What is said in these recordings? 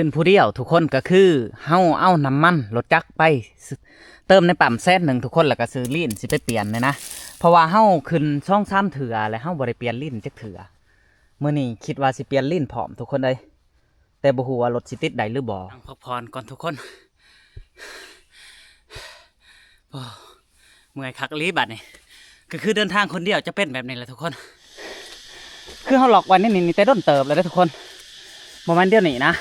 ຂຶ້ນຜູ້ດຽວທຸກຄົນ ກໍຄືເຮົາເອົານ້ຳມັນລົດຈັກໄປເຕີມໃນປ້ຳແສນໜຶ່ງທຸກຄົນ ແລ້ວກໍຊື້ລີ້ນຊິໄປປ່ຽນນີ້ນະ ເພາະວ່າເຮົາຂຶ້ນສອງສາມເທື່ອ ແລ້ວເຮົາບໍ່ໄດ້ປ່ຽນລີ້ນຈັກເທື່ອ. ມື້ນີ້ຄິດວ່າຊິປ່ຽນລີ້ນພ້ອມທຸກຄົນເອີຍ ແຕ່ບໍ່ຮູ້ວ່າລົດຊິຕິດໄດ້ຫຼືບໍ່. ນັ່ງພັກຜ່ອນກ່ອນທຸກຄົນ. ໂອ້ ເມື່ອຍຄັກອີ່ຫຼີບາດນີ້ ກໍຄືເດີນທາງຄົນດຽວຈະເປັນແບບນີ້ແຫຼະທຸກຄົນ. ຄືເຮົາລັອກໄວ້ໃນນີ້ ນີ້ແຕ່ດົນເຕີບແລ້ວເດ້ທຸກຄົນ ບໍ່ແມ່ນດຽວນີ້ນະ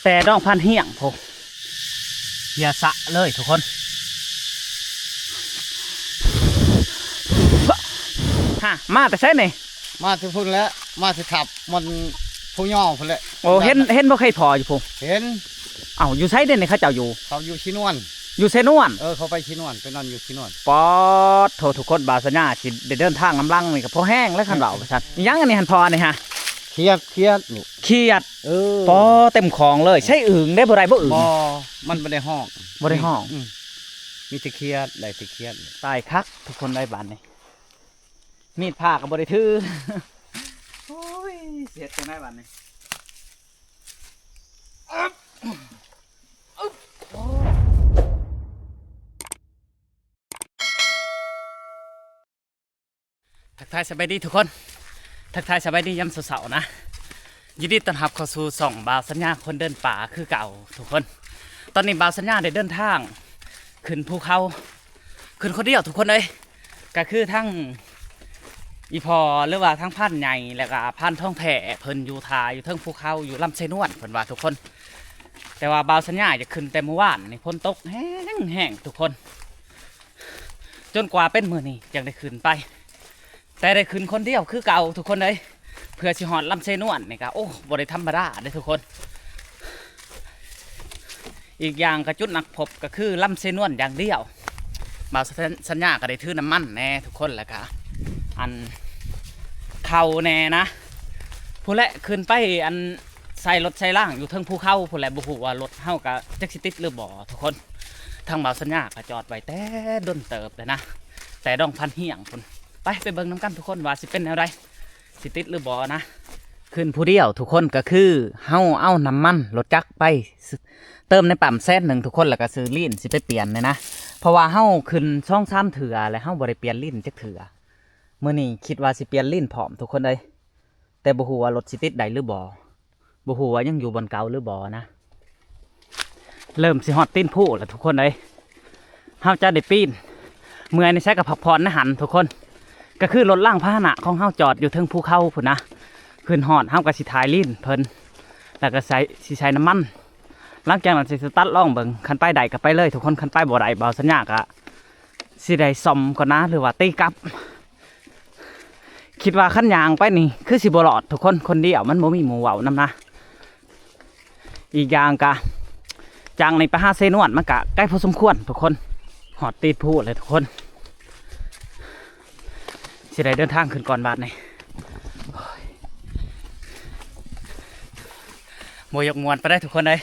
ແຕ່ດອງພັນຮຽງພຸ້ນ ເຫື່ອສະເລີຍທຸກຄົນ. ຮະ ມາແຕ່ໃສນີ້? ມາແຕ່ພຸ້ນແຫຼະ ມາແຕ່ທັບມັນ ພູຍໍພຸ້ນແຫຼະ. ໂອ້ ເຫັນ ເຫັນບໍ່ ເຄີຍພໍ້ຢູ່ພຸ້ນ? ເຫັນ. ເອົ້າ ຢູ່ໃສເດນີ້ເຂົາເຈົ້າຢູ່? ເຂົາຢູ່ຊີນວນ. ຢູ່ເຊນວນ? ເອີ ເຂົາໄປຊີນວນ ໄປນອນຢູ່ຊີນວນ. ປາດໂທ້ ທຸກຄົນ ບ່າວສັນຍາຊິໄດ້ເດີນທາງນຳຫຼັງນີ້ກໍພໍແຮງແລ້ວ ຄັນເວົ້າວ່າຊັ້ນ. ອີຫຍັງອັນນີ້ຫັ້ນ ພໍ່ອັນນີ້ຫະ? ຂຽດ ຂຽດລູກ. ຂຽດ? ເອີ. ປາດ ເຕັມຂອງເລີຍ. ໃຊ້ອຶ່ງໄດ້ບໍ່ ໄດ້ບໍ່ອຶ່ງ? ບໍ່ ມັນບໍ່ໄດ້ຮ້ອງ. ບໍ່ໄດ້ຮ້ອງ. ອືມ ມີແຕ່ຂຽດ ໄດ້ແຕ່ຂຽດ. ຕາຍຄັກທຸກຄົນເອີຍບາດນີ້. ມີດພ້າກໍບໍ່ໄດ້ຖື. ໂອ້ຍ ຊິເຮັດຈັ່ງໃດບາດນີ້? ທັກທາຍສະບາຍດີທຸກຄົນ ທັກທາຍສະບາຍດີຍາມເຊົ້າໆນະ. ຍິນດີຕ້ອນຮັບເຂົ້າສູ່ຊ່ອງບ່າວສັນຍາຄົນເດີນປ່າຄືເກົ່າທຸກຄົນ. ຕອນນີ້ບ່າວສັນຍາໄດ້ເດີນທາງຂຶ້ນພູເຂົາ ຂຶ້ນຄົນດຽວທຸກຄົນເອີຍ. ກໍຄືທັງອີ່ພໍ່ ຫຼືວ່າທັງພານໃຫຍ່ ແລ້ວກໍພານທອງແທ້ ເພິ່ນຢູ່ຖ້າຢູ່ເທິງພູເຂົາ ຢູ່ລຳເຊນວນ ເພິ່ນວ່າທຸກຄົນ. ແຕ່ວ່າບ່າວສັນຍາຢາກຂຶ້ນແຕ່ມື້ວານນີ້ ຝົນຕົກແຮງໆທຸກຄົນ ຈົນກວ່າເປັນມື້ນີ້ຈັ່ງໄດ້ຂຶ້ນໄປ. ແຕ່ໄດ້ຂຶ້ນຄົນດຽວຄືເກົ່າທຸກຄົນເອີຍ ເພື່ອຊິຮອດລຳເຊນວນນີ້ກໍ ໂອ້ ບໍ່ໄດ້ທຳມະດາເດ້ທຸກຄົນ. ອີກຢ່າງກໍຈຸດນັດພົບກໍຄືລຳເຊນວນຢ່າງດຽວ. ບ່າວສັນຍາກໍໄດ້ຖືນ້ຳມັນແດ່ທຸກຄົນ ແລ້ວກໍອັນເຂົ້າແດ່ນະ ພຸ້ນແຫຼະ. ຂຶ້ນໄປອັນໃສ່ລົດໃສ່ລາງຢູ່ເທິງພູເຂົາພຸ້ນແຫຼະ ບໍ່ຮູ້ວ່າລົດເຮົາກໍຈັກຊິຕິດຫຼືບໍ່ທຸກຄົນ. ທາງບ່າວສັນຍາກໍຈອດໄວ້ແຕ່ດົນເຕີບແລ້ວນະ ແຕ່ດອງພັນຮຽງພຸ້ນ. ໄປ ໄປເບິ່ງນຳກັນທຸກຄົນວ່າຊິເປັນແນວໃດ ຊິຕິດຫຼືບໍ່ນະ. ຂຶ້ນຜູ້ດຽວທຸກຄົນ ກໍຄືເຮົາເອົານ້ຳມັນລົດຈັກໄປເຕີມໃນປ້ຳແສນໜຶ່ງທຸກຄົນ ແລ້ວກໍຊື້ລີ້ນຊິໄປປ່ຽນນີ້ນະ ເພາະວ່າເຮົາຂຶ້ນສອງສາມເທື່ອ ແລ້ວເຮົາບໍ່ໄດ້ປ່ຽນລີ້ນຈັກເທື່ອ. ມື້ນີ້ຄິດວ່າຊິປ່ຽນລີ້ນພ້ອມທຸກຄົນເອີຍ ແຕ່ບໍ່ຮູ້ວ່າລົດຊິຕິດໄດ້ຫຼືບໍ່. ບໍ່ຮູ້ວ່າຍັງຢູ່ບ່ອນເກົ່າຫຼືບໍ່ນະ. ເລີ່ມຊິຮອດຕີນພູແລ້ວທຸກຄົນເອີຍ ເຮົາຈະໄດ້ປີນ. ເມື່ອຍໃນໃສກໍພັກຜ່ອນໃນຫັ້ນທຸກຄົນ. ກໍຄືລົດລາງພາຫະນະຂອງເຮົາຈອດຢູ່ເທິງພູເຂົາພຸ້ນນະ. ຂຶ້ນຮອດເຮົາກໍຊິຖ່າຍລີ້ນເພິ່ນ ແລ້ວກໍໃສ່ ຊິໃສ່ນ້ຳມັນ. ຫຼັງຈາກນັ້ນຊິສະຕາດລອງເບິ່ງ ຄັນໄປໄດ້ກໍໄປເລີຍທຸກຄົນ ຄັນໄປບໍ່ໄດ້ ບ່າວສັນຍາກໍຊິໄດ້ສ້ອມກ່ອນນະ ຫຼືວ່າຕີກັບ. ຄິດວ່າຄັນຍ່າງໄປນີ້ຄືຊິບໍ່ລອດທຸກຄົນ ຄົນດຽວ ມັນບໍ່ມີໝູ່ເວົ້ານຳນະ. ອີກຢ່າງກະ ຈາກນີ້ໄປຫາເຊນວນ ມັນກະໄກພໍສົມຄວນທຸກຄົນ. ຮອດຕີນພູແລ້ວທຸກຄົນ ຊິໄດ້ເດີນທາງຂຶ້ນກ່ອນບາດນີ້. ໂອ້ຍ ບໍ່ຢາກມ່ວນປານໃດທຸກຄົນເອີຍ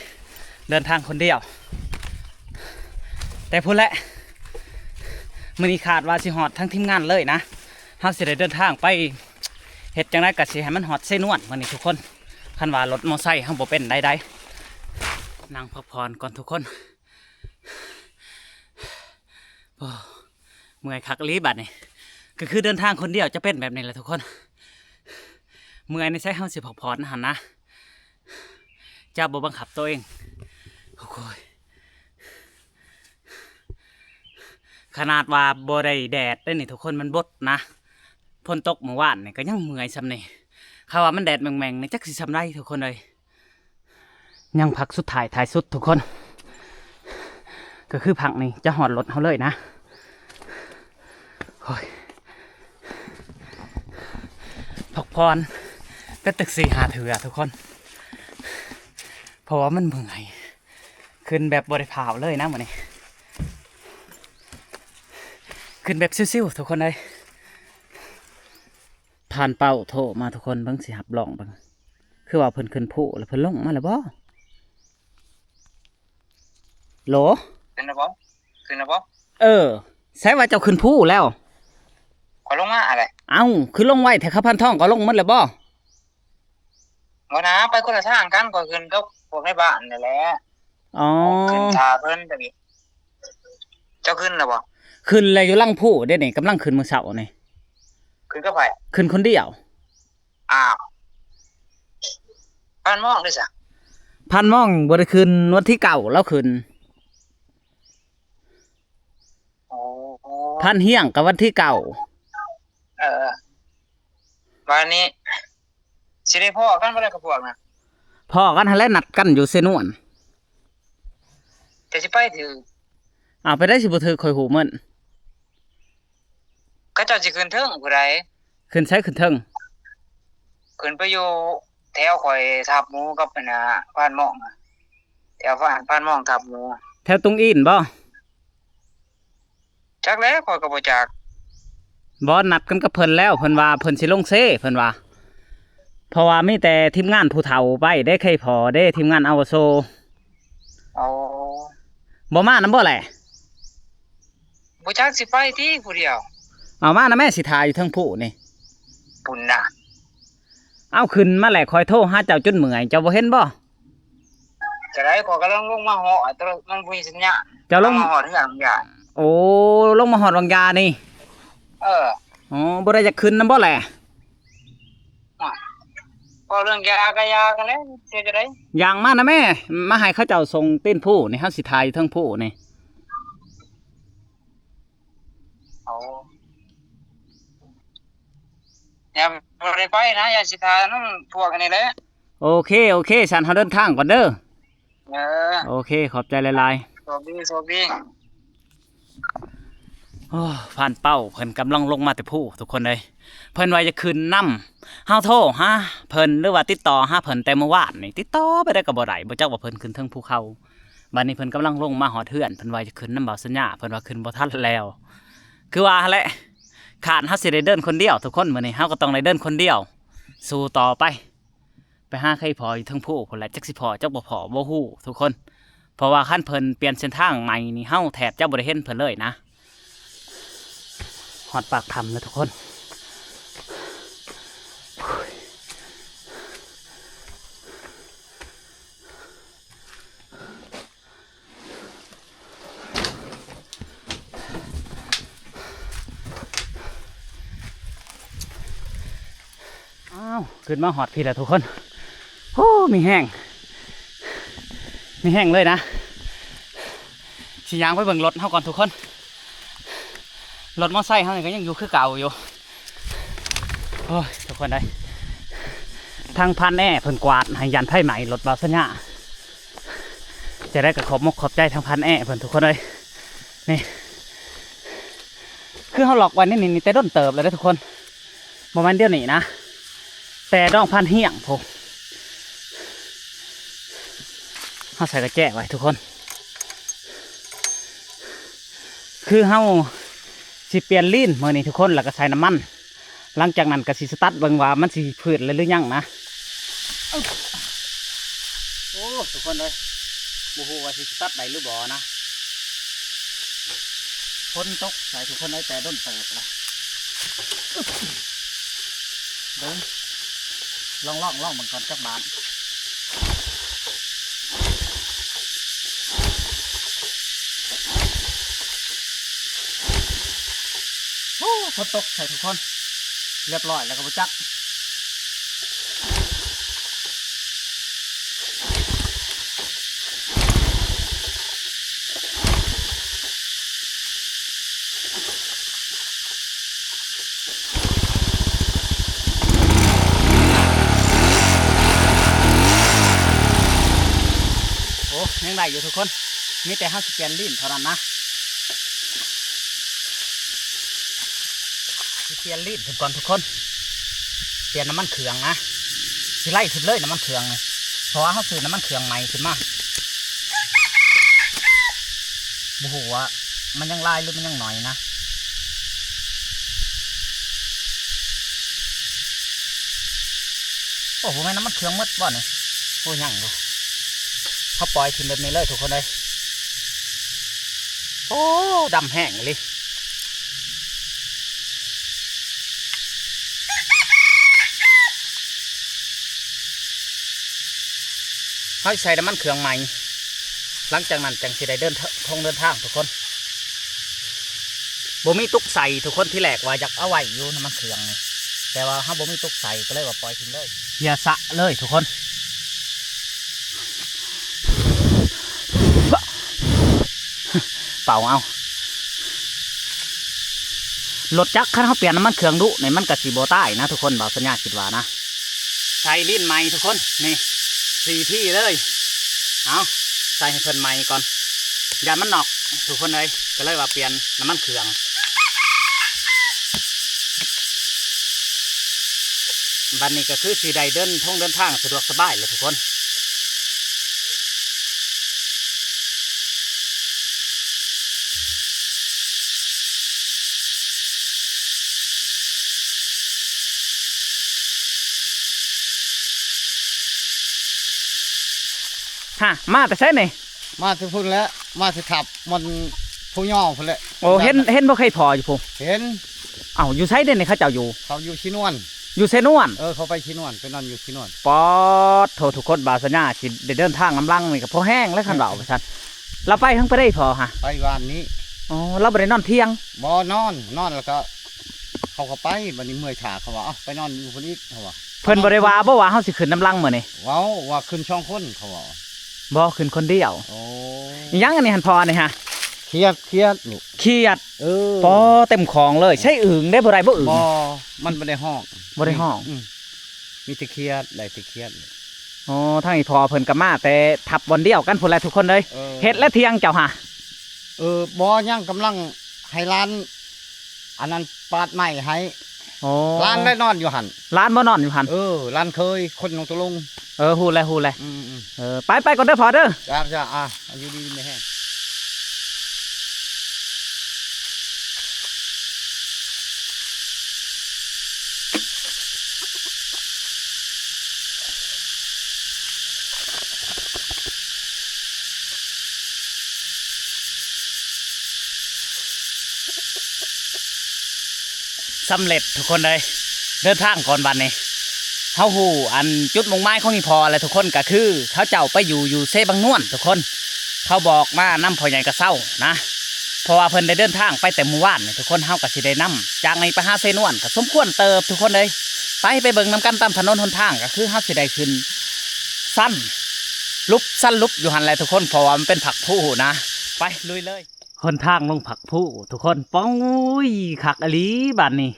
ເດີນທາງຄົນດຽວ. ແຕ່ພຸ້ນແຫຼະ ມື້ນີ້ຄາດວ່າຊິຮອດທັງທີມງານເລີຍນະ. ເຮົາຊິໄດ້ເດີນທາງໄປ ເຮັດຈັ່ງໃດກໍຊິໃຫ້ມັນຮອດເຊນວນມື້ນີ້ທຸກຄົນ ຄັນວ່າລົດມໍໄຊເຮົາບໍ່ເປັນໃດໆ. ນັ່ງພັກຜ່ອນກ່ອນທຸກຄົນ. ໂອ້ ເມື່ອຍຄັກອີ່ຫຼີບາດນີ້ ກໍຄືເດີນທາງຄົນດຽວຈະເປັນແບບນີ້ແຫຼະທຸກຄົນ. ເມື່ອຍໃນໃສເຮົາຊິພັກຜ່ອນຫັ້ນນະ ຈະບໍ່ບັງຄັບຕົວເອງ. ໂອ້ຍ ຂະໜາດວ່າບໍ່ໄດ້ແດດເດ້ນີ້ທຸກຄົນ ມັນບົດນະ. ຝົນຕົກມື້ວານນີ້ກໍຍັງເມື່ອຍສ່ຳນີ້ ຄັນວ່າມັນແດດແມ່ງໆນີ້ ຈັກຊິສ່ຳໃດທຸກຄົນເອີຍ. ຍັງພັກສຸດທ້າຍ ທ້າຍສຸດທຸກຄົນ ກໍຄືພັກນີ້ຈະຮອດລົດເຮົາເລີຍນະ. ໂອ້ຍ ພັກຜ່ອນເປັນຕັກສີ່ຫ້າເທື່ອທຸກຄົນ ເພາະວ່າມັນເມື່ອຍ. ຂຶ້ນແບບບໍ່ໄດ້ພ້າວເລີຍນະມື້ນີ້ ຂຶ້ນແບບຊິວໆທຸກຄົນເອີຍ. ທ່ານເປົ້າໂທມາທຸກຄົນ ເບິ່ງຊິຮັບລອງເບິ່ງ ຄືວ່າເພິ່ນຂຶ້ນພູແລ້ວ ເພິ່ນລົງມາແລ້ວບໍ່? ໂຫຼ ຂຶ້ນແລ້ວບໍ່? ຂຶ້ນແລ້ວບໍ່? ເອີ ໃສວ່າເຈົ້າຂຶ້ນພູແລ້ວ? ຂ້ອຍລົງມາແຫຼະ. ເອົ້າ ຄືລົງໄວແທ້? ຂ້າພັນທອງກໍລົງໝົດແລ້ວບໍ່? ບໍ່ນາ ໄປຄົນລະທາງກັນ ຂ້ອຍຂຶ້ນກັບ ພວກໃນບ້ານນີ້ແຫຼະ. ອໍ ຂຶ້ນຖ້າເພິ່ນກໍມີ. ເຈົ້າຂຶ້ນແລ້ວບໍ່? ຂຶ້ນແລ້ວ ຢູ່ຫຼັງພູເດ້ນີ້ ກຳລັງຂຶ້ນມື້ເຊົ້ານີ້. ຂຶ້ນກັບໃຜ? ຂຶ້ນຄົນດຽວ. ອ້າວ ພານມອງເດ້ຊະ? ພານມອງບໍ່ໄດ້ຂຶ້ນ ວັນທີເກົ້າລາວຂຶ້ນ. ໂອ້ ພານຮຽງກໍວັນທີເກົ້າ. ເອີ ບາດນີ້ຊິໄດ້ພໍ້ກັນບໍ່ລະກັບພວກນັ້ນ? ພໍ້ກັນຫັ້ນແຫຼະ ນັດກັນຢູ່ເຊນວນ. ເຈົ້າຊິໄປຖືກ? ອ້າວ ໄປໄດ້ຊິບໍ່ຖືກ ຂ້ອຍຮູ້ໝົດ. ເຂົາເຈົ້າຊິຂຶ້ນເທິງຜູ້ໃດ? ຂຶ້ນໃສຂຶ້ນເທິງ? ຂຶ້ນໄປຢູ່ແຖວຂ້ອຍທັບໝູກັບອັນນ່າ ພານມອງ ແຖວພານ ພານມອງທັບໝູ. ແຖວຕຸງອີນບໍ່? ຈັກແຫຼະ ຂ້ອຍກໍບໍ່ຈັກ. ບໍ່ ນັດກັນກັບເພິ່ນແລ້ວ ເພິ່ນວ່າເພິ່ນຊິລົງເຊ ເພິ່ນວ່າ ເພາະວ່າມີແຕ່ທີມງານຜູ້ເຖົ້າໄປເດ້ ໄຄພໍເດ້ ທີມງານອາວຸໂສ. ໂອ້ ບໍ່ມານຳບໍ່ແຫຼະ? ບໍ່ຈັກ ຊິໄປຕິຜູ້ດຽວ. ເອົາມານຳແມ້ ຊິຖ້າຢູ່ເທິງພູນີ້. ພຸ້ນນະ. ເອົາ ຂຶ້ນມາແຫຼະ ຂ້ອຍໂທຫາເຈົ້າຈົນເມື່ອຍ ເຈົ້າບໍ່ເຫັນບໍ່? ຈະໄດ້ ຂ້ອຍກຳລັງລົງມາຮອດ ແຕ່ວ່າມັນບໍ່ມີສັນຍານ. ເຈົ້າລົງມາຮອດເຮືອນຫຍັງ? ໂອ້ ລົງມາຮອດຫວ່າງຢານີ້. ເອີ. ອໍ ບໍ່ໄດ້ຢາກຂຶ້ນນຳບໍ່ແຫຼະ? ເວົ້າເລື່ອງຢາກໍຢາກັນແຫຼະ ຊິເຮັດຈັ່ງໃດ? ຍ່າງມານະແມ້ ມາໃຫ້ເຂົາເຈົ້າສົ່ງຕີນພູນີ້ ເຮົາຊິຖ່າຍຢູ່ເທິງພູນີ້. ເອົາ ຢ່າ ບໍ່ໄດ້ໄປນະ ຢ່າ ຊິຖ້ານຳພວກອັນນີ້ແຫຼະ. ໂອເຄ ໂອເຄ ຊັ້ນເຮົາເດີນທາງກ່ອນເດີ. ເອີ ໂອເຄ ຂອບໃຈຫຼາຍໆ. ໂຊກດີ ໂຊກດີ. ໂອ້ ພານເປົ້າເພິ່ນກຳລັງລົງມາແຕ່ພູ ທຸກຄົນເອີຍ. ເພິ່ນວ່າຈະຂຶ້ນນຳ ເຮົາໂທຫາເພິ່ນ ຫຼືວ່າຕິດຕໍ່ຫາເພິ່ນແຕ່ມື້ວານນີ້ ຕິດຕໍ່ໄປໄດ້ກໍບໍ່ໄດ້ ບໍ່ຈັກວ່າເພິ່ນຂຶ້ນເທິງພູເຂົາ. ບັດນີ້ເພິ່ນກຳລັງລົງມາຮອດເຮືອນ ເພິ່ນວ່າຈະຂຶ້ນນຳບ່າວສັນຍາ ເພິ່ນວ່າຂຶ້ນບໍ່ທັນແລ້ວ. ຄືວ່າຫັ້ນແຫຼະ ຂ້ານເຮົາຊິໄດ້ເດີນຄົນດຽວ ທຸກຄົນ ມື້ນີ້ເຮົາກໍຕ້ອງໄດ້ເດີນຄົນດຽວ ສູ້ຕໍ່ໄປ. ໄປຫາໄຄພໍຢູ່ເທິງພູພຸ້ນແຫຼະ ຈັກຊິພໍ້ຈັກບໍ່ພໍ້ບໍ່ຮູ້ທຸກຄົນ. ເພາະວ່າຄັນເພິ່ນປ່ຽນເສັ້ນທາງໃໝ່ນີ້ ເຮົາແທບຈະບໍ່ໄດ້ເຫັນເພິ່ນເລີຍນະ. ຮອດປາກຖ້ຳແລ້ວທຸກຄົນ. ອ້າວ ຂຶ້ນມາຮອດພີ້ແລ້ວທຸກຄົນ. ໂອ້ ມີແຮງ ມີແຮງເລີຍນະ. ຊິຍ່າງໄປເບິ່ງລົດເຮົາກ່ອນທຸກຄົນ. ລົດມໍໄຊເຮົານີ້ກໍຍັງຢູ່ຄືເກົ່າຢູ່. ໂອ້ຍ ທຸກຄົນເອີຍ ທາງພັນແອເພິ່ນກວາດໃຫ້ ຢ້ານໄຟໄໝ້ລົດບ່າວສັນຍາ. ຈັ່ງໃດກໍຂອບມົກຂອບໃຈທາງພັນແອເພິ່ນທຸກຄົນເອີຍ. ນີ້ ຄືເຮົາລັອກໄວ້ໃນນີ້ ນີ້ແຕ່ດົນເຕີບແລ້ວເດ້ທຸກຄົນ. ບໍ່ແມ່ນດຽວນີ້ນະ ແຕ່ດອງຜ່ານຮຽງພຸ້ນ ເຮົາໃສ່ກະແຈໄວ້ທຸກຄົນ. ຄືເຮົາຊິປ່ຽນລີນມື້ນີ້ທຸກຄົນ ແລ້ວກໍໃສ່ນ້ຳມັນ. ຫຼັງຈາກນັ້ນກໍຊິສະຕາດເບິ່ງວ່າມັນຊິຟືດແລ້ວຫຼືຍັງນະ. ໂອ້ ທຸກຄົນເອີຍ ບໍ່ຮູ້ວ່າຊິສະຕາດໄດ້ຫຼືບໍ່ນະ. ຝົນຕົກໃສ່ທຸກຄົນເອີຍ ແຕ່ດົນເຕີບລະ. ເບິ່ງ ລອງ ລອງ ລອງເບິ່ງກ່ອນຈັກບາດ. ໂອ້ ຝົນຕົກໃສ່ທຸກຄົນ ລຽບຮ້ອຍແລ້ວກໍບໍ່ຈັກ. ໂອ້ ຍັງໄດ້ຢູ່ທຸກຄົນ ມີແຕ່ເຮົາຊິປ່ຽນລີນເທົ່ານັ້ນນະ. ຊິປ່ຽນລີນເພິ່ນກ່ອນທຸກຄົນ ປ່ຽນນ້ຳມັນເຄື່ອງນະ. ຊິໄລ່ຖິ້ມເລີຍນ້ຳມັນເຄື່ອງນີ້ ເພາະວ່າເຮົາຊື້ນ້ຳມັນເຄື່ອງໃໝ່ຂຶ້ນມາ. ບໍ່ຮູ້ວ່າມັນຍັງຫຼາຍຫຼືມັນຍັງໜ້ອຍນະ. ໂອ້ ບໍ່ແມ່ນນ້ຳມັນເຄື່ອງໝົດບໍ່ນີ້? ໂອ້ ຍັງຢູ່. ເຮົາປ່ອຍຖິ້ມແບບນີ້ເລີຍທຸກຄົນເອີຍ. ໂອ້ ດຳແຮງອີ່ຫຼີ. ເຮົາຊິໃສ່ນ້ຳມັນເຄື່ອງໃໝ່ ຫຼັງຈາກນັ້ນຈັ່ງຊິໄດ້ເດີນ ທ່- ທ່ອງເດີນທາງທຸກຄົນ. ບໍ່ມີຕຸກໃສ່ທຸກຄົນ, ທີແລກວ່າຢາກເອົາໄວ້ຢູ່ນ້ຳມັນເຄື່ອງນີ້ ແຕ່ວ່າເຮົາບໍ່ມີຕຸກໃສ່ ກໍເລີຍວ່າປ່ອຍຖິ້ມເລີຍ ເຫື່ອສະເລີຍທຸກຄົນ. ເປົ່າເອົາ ລົດຈັກຄັນເຮົາປ່ຽນນ້ຳມັນເຄື່ອງດຸນີ້ ມັນກະຊິບໍ່ຕາຍນະທຸກຄົນ, ບ່າວສັນຍາຄິດວ່ານະ. ໃສ່ດິນໃໝ່ທຸກຄົນ ນີ້ ສີ່ທີ່ເລີຍ. ເອົາ ໃສ່ໃຫ້ເພິ່ນໃໝ່ກ່ອນ ຢ້ານມັນນອກທຸກຄົນເອີຍ, ກໍເລີຍວ່າປ່ຽນນ້ຳມັນເຄື່ອງ. ບັດນີ້ກໍຄືຊິໄດ້ເດີນ ທ່ອງເດີນທາງສະດວກສະບາຍແລ້ວທຸກຄົນ. ຮະ ມາແຕ່ໃສນີ້? ມາແຕ່ພຸ້ນແຫຼະ ມາແຕ່ທັບມັນຜູ້ຍ່ອງພຸ້ນແຫຼະ. ໂອ້ ເຫັນ ເຫັນບໍ່ເຄີຍພໍ້ຢູ່ພຸ້ນ? ເຫັນ. ເອົ້າ ຢູ່ໃສເດນີ້ເຂົາເຈົ້າຢູ່? ເຂົາຢູ່ຊີນວນ. ຢູ່ເຊນວນ? ເອີ ເຂົາໄປຊີນວນ ໄປນອນຢູ່ຊີນວນ. ປອດໂທ ທຸກຄົນ ບ່າວສັນຍາຊິໄດ້ເດີນທາງນຳຫຼັງນີ້ກໍພໍແຮງແລ້ວ ຄັນເວົ້າວ່າຊັ້ນ. ລາວໄປເຖິງປານໃດພໍ້ຮະ? ໄປວານນີ້. ອໍ ລາວບໍ່ໄດ້ນອນທ່ຽງ? ບໍ່ນອນ ນອນແລ້ວກໍເຂົາກໍໄປ. ບັດນີ້ເມື່ອຍຖ້າ ເຂົາວ່າ ເອົ້າ ໄປນອນຢູ່ພຸ້ນອີກ ເຂົາວ່າ. ເພິ່ນບໍ່ໄດ້ວ່າບໍ່ວ່າເຮົາຊິຂຶ້ນນຳຫຼັງມື້ນີ້? ເວົ້າວ່າຂຶ້ນສອງຄົນ ເຂົາວ່າ. ບໍ່ ຂຶ້ນຄົນດຽວ. ໂອ້ ອີຫຍັງອັນນີ້ຫັ້ນພໍ່ ອັນນີ້ຮະ? ຂຽດ ຂຽດລູກ ຂຽດ. ເອີ ປໍ ເຕັມຂອງເລີຍ. ໃຊ້ອຶ່ງໄດ້ບໍ່ ໄດ້ບໍ່ອຶ່ງ? ບໍ່ ມັນບໍ່ໄດ້ຮ້ອງ. ບໍ່ໄດ້ຮ້ອງ. ອືມ ມີແຕ່ຂຽດ ໄດ້ແຕ່ຂຽດ. ອໍ ທາງອີ່ພໍ່ເພິ່ນກໍມາແຕ່ທັບບ່ອນດຽວກັນພຸ້ນແຫຼະທຸກຄົນເອີຍ. ເອີ ເຮັດແລ້ວທ່ຽງເຈົ້າຫະ? ເອີ ບໍ່ ຍັງ ກຳລັງໃຫ້ຫຼານ ອັນນັ້ນປາດໄມ້ໃຫ້. ອໍ ຫຼານໄດ້ນອນຢູ່ຫັ້ນ. ຫຼານບໍ່ນອນຢູ່ຫັ້ນ? ເອີ ຫຼານເຂີຍ ຄົນໜອງຕົວລົງ. ເອີ ຮູ້ແລ້ວ ຮູ້ແລ້ວ. ອືມໆ ເອີ ໄປ ໄປກ່ອນເດີພໍ່ເດີ. ຈ້າ ຈ້າ ອ່າ ຢູ່ດີມີແຮງ. ສຳເລັດທຸກຄົນເອີຍ ເດີນທາງກ່ອນບັດນີ້. ເຮົາຮູ້ອັນຈຸດມຸ່ງໝາຍຂອງອີ່ພໍ່ແລ້ວທຸກຄົນ ກໍຄືເຂົາເຈົ້າໄປຢູ່ ຢູ່ເຊບັງນວນທຸກຄົນ. ເຂົາບອກມານຳພໍ່ໃຫຍ່ກະເຊົານະ ເພາະວ່າເພິ່ນໄດ້ເດີນທາງໄປແຕ່ມື້ວານນີ້ທຸກຄົນ. ເຮົາກໍຊິໄດ້ນຳຈາກນີ້ໄປຫາເຊນວນ ກໍສົມຄວນເຕີບທຸກຄົນເອີຍ. ໄປ ໄປເບິ່ງນຳກັນຕາມຖະໜົນຫົນທາງ ກໍຄືເຮົາຊິໄດ້ຂຶ້ນຊັນຫຼຸບ ຊັນຫຼຸບຢູ່ຫັ້ນແຫຼະທຸກຄົນ ເພາະວ່າມັນເປັນຜາກພູນະ. ໄປ ລຸຍເລີຍ. ຫົນທາງລົງຜາກພູທຸກຄົນ. ປອງ ໂອ້ຍ ຄັກອີ່ຫຼີບາດນີ້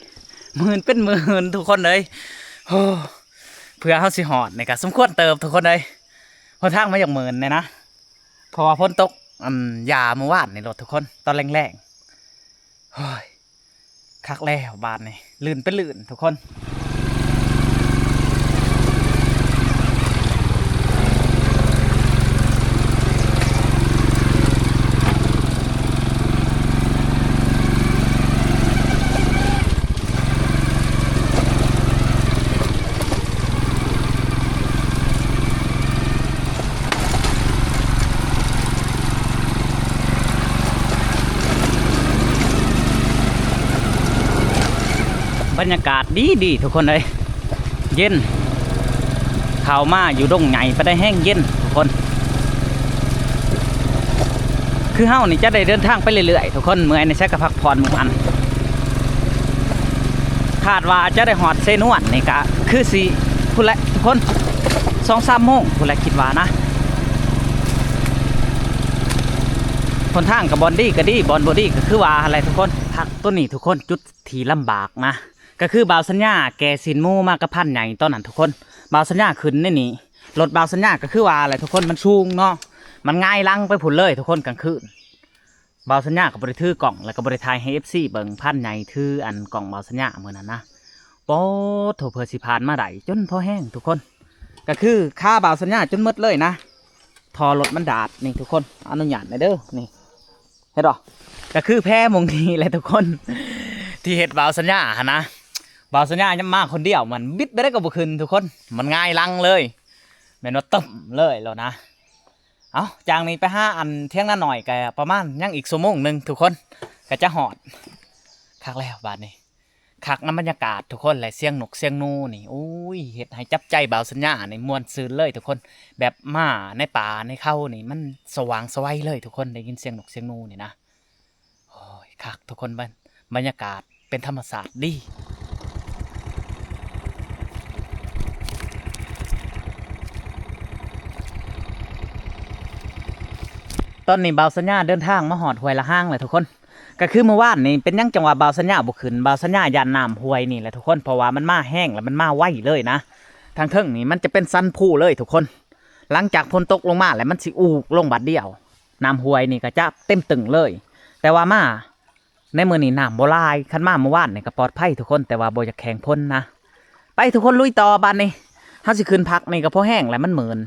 ໝື່ນເປັນໝື່ນທຸກຄົນເອີຍ. ໂອ້ ເພື່ອເຮົາຊິຮອດນີ້ກໍສົມຄວນເຕີບທຸກຄົນເອີຍ. ຫົນທາງມາຢາກໝື່ນແດ່ນະ ເພາະວ່າຝົນຕົກ ອັນ ຢາມື້ວານນີ້ໂລດທຸກຄົນ ຕອນແລງໆ. ໂອ້ຍ ຄັກແລ້ວບາດນີ້ ລື່ນເປັນລື່ນທຸກຄົນ. ບັນຍາກາດດີໆ ທຸກຄົນເອີຍ ເຢັນ. ເຂົ້າມາຢູ່ດົງໃຫຍ່ປານໃດແຮງເຢັນທຸກຄົນ. ຄືເຮົານີ້ຈະໄດ້ເດີນທາງໄປເລື້ອຍໆ ທຸກຄົນ, ເມື່ອຍໃນໃສກໍພັກຜ່ອນໝູ່ອັນ. ຄາດວ່າຈະໄດ້ຮອດເຊນວນນີ້ກະຄືຊິພຸ້ນແຫຼະທຸກຄົນ ສອງສາມໂມງພຸ້ນແຫຼະ ຄິດວ່ານະ. ຫົນທາງກໍບ່ອນດີກໍດີ ບ່ອນບໍ່ດີກໍຄືວ່າຫັ້ນແຫຼະທຸກຄົນ. ທາງໂຕນີ້ທຸກຄົນ ຈຸດທີ່ລຳບາກນະ ກໍຄືບ່າວສັນຍາແກ່ຊີ້ນໝູມາກັບພານໃຫຍ່ຕອນນັ້ນທຸກຄົນ. ບ່າວສັນຍາຂຶ້ນໃນນີ້ ລົດບ່າວສັນຍາກໍຄືວ່າແຫຼະທຸກຄົນ ມັນສູງເນາະ ມັນຫງາຍຫຼັງໄປພຸ້ນເລີຍທຸກຄົນ. ກາງຄືນບ່າວສັນຍາກໍບໍ່ໄດ້ຖືກ້ອງ ແລ້ວກໍບໍ່ໄດ້ຖ່າຍໃຫ້ເອັຟຊີເບິ່ງ ພານໃຫຍ່ຖືອັນກ້ອງບ່າວສັນຍາມື້ນັ້ນນະ. ປອດໂທ້ ເພື່ອຊິຜ່ານມາໄດ້ຈົນພໍແຮງທຸກຄົນ ກໍຄືຄາບ່າວສັນຍາຈົນໝົດເລີຍນະ ທໍ່ລົດມັນດາດນີ້ທຸກຄົນ. ອະນຸຍາດແດ່ເດີ ນີ້ ເຫັນບໍ່ ກໍຄືແພໝ່ອງນີ້ແຫຼະທຸກຄົນ ທີ່ເຮັດບ່າວສັນຍາຫັ້ນນະ. ບ່າວສັນຍາຍັງມາຄົນດຽວ ມັນບິດໄປໄດ້ກໍບໍ່ຂຶ້ນທຸກຄົນ ມັນຫງາຍຫຼັງເລີຍ ແມ່ນວ່າຕຶ້ມເລີຍໂລດນະ. ເອົ້າ ຈາກນີ້ໄປຫາອັນທຽງນານ້ອຍກໍປະມານຍັງອີກຊົ່ວໂມງໜຶ່ງທຸກຄົນ ກໍຈະຮອດ. ຄັກແລ້ວບາດນີ້ ຄັກນຳບັນຍາກາດທຸກຄົນ ແລະ ສຽງນົກສຽງໜູນີ້ ໂອ້ຍ ເຮັດໃຫ້ຈັບໃຈບ່າວສັນຍານີ້ມ່ວນຊື່ນເລີຍທຸກຄົນ. ແບບມາໃນປ່າໃນເຂົານີ້ ມັນສະຫວ່າງສະໄຫວເລີຍທຸກຄົນ ໄດ້ຍິນສຽງນົກສຽງໜູນີ້ນະ. ໂອ້ຍ ຄັກທຸກຄົນ ບັນ ບັນຍາກາດເປັນທຳມະຊາດດີ. ຕອນນີ້ບ່າວສັນຍາເດີນທາງມາຮອດຫ້ວຍລະຫາງແລ້ວທຸກຄົນ. ກໍຄືມື້ວານນີ້ ເປັນຫຍັງຈັ່ງວ່າບ່າວສັນຍາບໍ່ຂຶ້ນ? ບ່າວສັນຍາຢ້ານນ້ຳຫ້ວຍນີ້ແຫຼະທຸກຄົນ ເພາະວ່າມັນມາແຮງ ແລະ ມັນມາໄວເລີຍນະ. ທາງເທິງນີ້ມັນຈະເປັນສັນພູເລີຍທຸກຄົນ. ຫຼັງຈາກຝົນຕົກລົງມາແລ້ວ ມັນຊິອູກລົງບາດດຽວ. ນ້ຳຫ້ວຍນີ້ກໍຈະເຕັມຕຶ່ງເລີຍ. ແຕ່ວ່າມາໃນມື້ນີ້ນ້ຳບໍ່ຫຼາຍ. ຄັນມາມື້ວານນີ້ກໍປອດໄພທຸກຄົນ ແຕ່ວ່າບໍ່ຢາກແຂ່ງຝົນນະ. ໄປທຸກຄົນ ລຸຍຕໍ່ບາດນີ້. ເຮົາຊິຂຶ້ນພັກນີ້ກໍພໍແຮງແຫຼະ ມັນມື່ນ.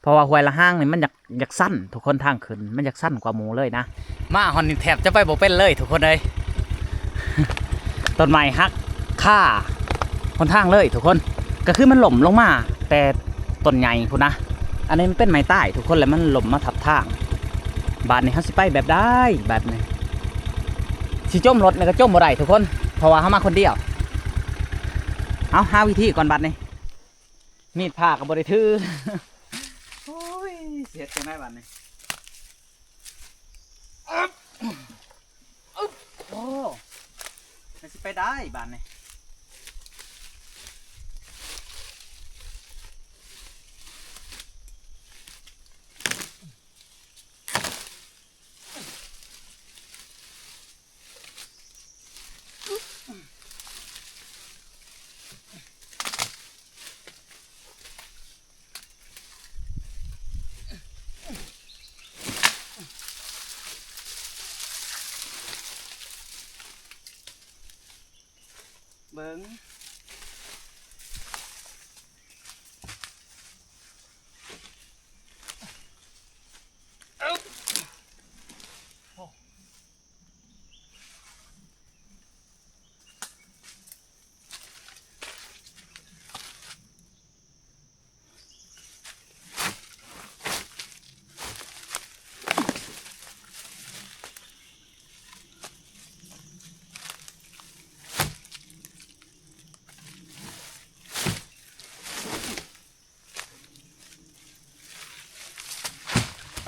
ເພາະວ່າຫ້ວຍລະຫາງນີ້ມັນຢາກ ຢາກຊັນທຸກຄົນ ທາງຂຶ້ນມັນຢາກຊັນກວ່າໝູ່ເລີຍນະ. ມາຮອດນີ້ແທບຈະໄປບໍ່ເປັນເລີຍທຸກຄົນເອີຍ. ຕົ້ນໄມ້ຫັກຄາຫົນທາງເລີຍທຸກຄົນ. ກໍຄືມັນລົ້ມລົງມາແຕ່ຕົ້ນໃຫຍ່ພຸ້ນນະ. ອັນນີ້ມັນເປັນໄມ້ຕາຍທຸກຄົນ ແລ້ວມັນລົ້ມມາທັບທາງ. ບາດນີ້ເຮົາຊິໄປແບບໃດບາດນີ້? ຊິຈົມລົດນີ້ກໍຈົມບໍ່ໄດ້ທຸກຄົນ ເພາະວ່າເຮົາມາຄົນດຽວ. ເອົາ ຫາວິທີກ່ອນບາດນີ້. ມີດພ້າກໍບໍ່ໄດ້ຖື. ໂອ້ຍ ຊິເຮັດຈັ່ງໃດບາດນີ້? ອຶບ ອຶບ ໂອ້ ມັນຊິໄປໄດ້ບາດນີ້. ເບິ່ງ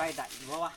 ໄປໄດ້ຢູ່ບໍ່ວະ?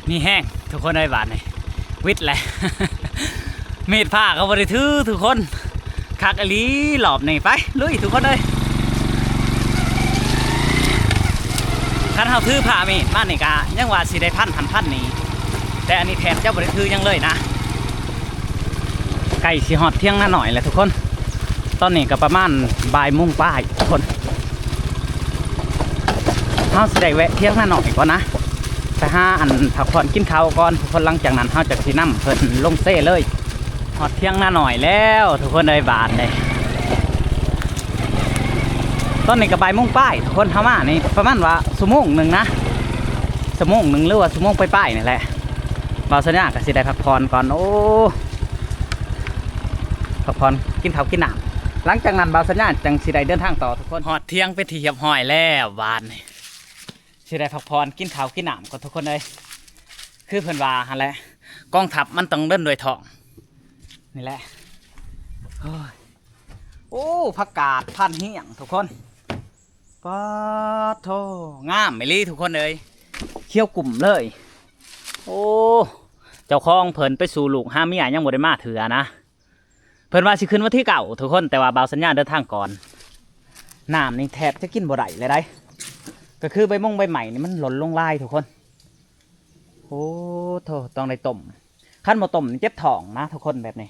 ມີແຮງທຸກຄົນເອີຍ ບາດນີ້ ວິດແຫຼະ ມີດພ້າກໍບໍ່ໄດ້ຖືທຸກຄົນ. ຄັກອີ່ຫຼີ ລອບນີ້ ໄປລຸຍທຸກຄົນເອີຍ. ຄັນເຮົາຖືພ້າມີດມານີ້ກະຍັງວ່າຊິໄດ້ພັນຫັ້ນພັນນີ້ ແຕ່ອັນນີ້ແທບຈະບໍ່ໄດ້ຖືຫຍັງເລີຍນະ. ໃກ້ຊິຮອດຖຽງນານ້ອຍແລ້ວທຸກຄົນ. ຕອນນີ້ກໍປະມານບ່າຍໂມງປາຍທຸກຄົນ. ເຮົາຊິໄດ້ແວະຖຽງນານ້ອຍກ່ອນນະ ໄປຫາອັນພັກຜ່ອນກິນເຂົ້າກ່ອນທຸກຄົນ. ຫຼັງຈາກນັ້ນເຮົາຈະຊິນຳເພິ່ນລົງເຊເລີຍ. ຮອດຖຽງນານ້ອຍແລ້ວທຸກຄົນເອີຍ ບາດນີ້. ຕອນນີ້ກໍບ່າຍໂມງປາຍທຸກຄົນ. ເຮົາມານີ້ປະມານວ່າຊົ່ວໂມງໜຶ່ງນະ ຊົ່ວໂມງໜຶ່ງ ຫຼືວ່າຊົ່ວໂມງປາຍໆນີ້ແຫຼະ. ບ່າວສັນຍາກໍຊິໄດ້ພັກຜ່ອນກ່ອນ. ໂອ້ ພັກຜ່ອນກິນເຂົ້າກິນນ້ຳ. ຫຼັງຈາກນັ້ນບ່າວສັນຍາຈັ່ງຊິໄດ້ເດີນທາງຕໍ່ທຸກຄົນ. ຮອດຖຽງເປັນທີ່ຮຽບຮ້ອຍແລ້ວບາດນີ້. ຊິໄດ້ພັກຜ່ອນກິນເຂົ້າກິນນ້ຳກ່ອນທຸກຄົນເອີຍ. ຄືເພິ່ນວ່າຫັ້ນແຫຼະ ກອງທັບມັນຕ້ອງເດີນດ້ວຍທ້ອງ. ນີ້ແຫຼະ. ໂອ້ຍ ໂອ້ ຜັກກາດພັນຮຽງທຸກຄົນ. ປາດໂທ້ ງາມອີ່ຫຼີທຸກຄົນເອີຍ ຂຽວກຸ້ມເລີຍ. ໂອ້ ເຈົ້າຂອງເພິ່ນໄປສູ່ລູກຫາເມຍຍັງບໍ່ໄດ້ມາເທື່ອນະ. ເພິ່ນວ່າຊິຂຶ້ນວັນທີເກົ້າທຸກຄົນ ແຕ່ວ່າບ່າວສັນຍາເດີນທາງກ່ອນ. ນ້ຳນີ້ແທບຈະກິນບໍ່ໄດ້ເລີຍໃດ໋ ກໍຄືໃບມົງໃບໄມ້ນີ້ມັນຫຼົ່ນລົງຫຼາຍທຸກຄົນ. ໂອ້ໂທ້ ຕ້ອງໄດ້ຕົ້ມ. ຄັນບໍ່ຕົ້ມນີ້ເຈັບທ້ອງນະທຸກຄົນ ແບບນີ້.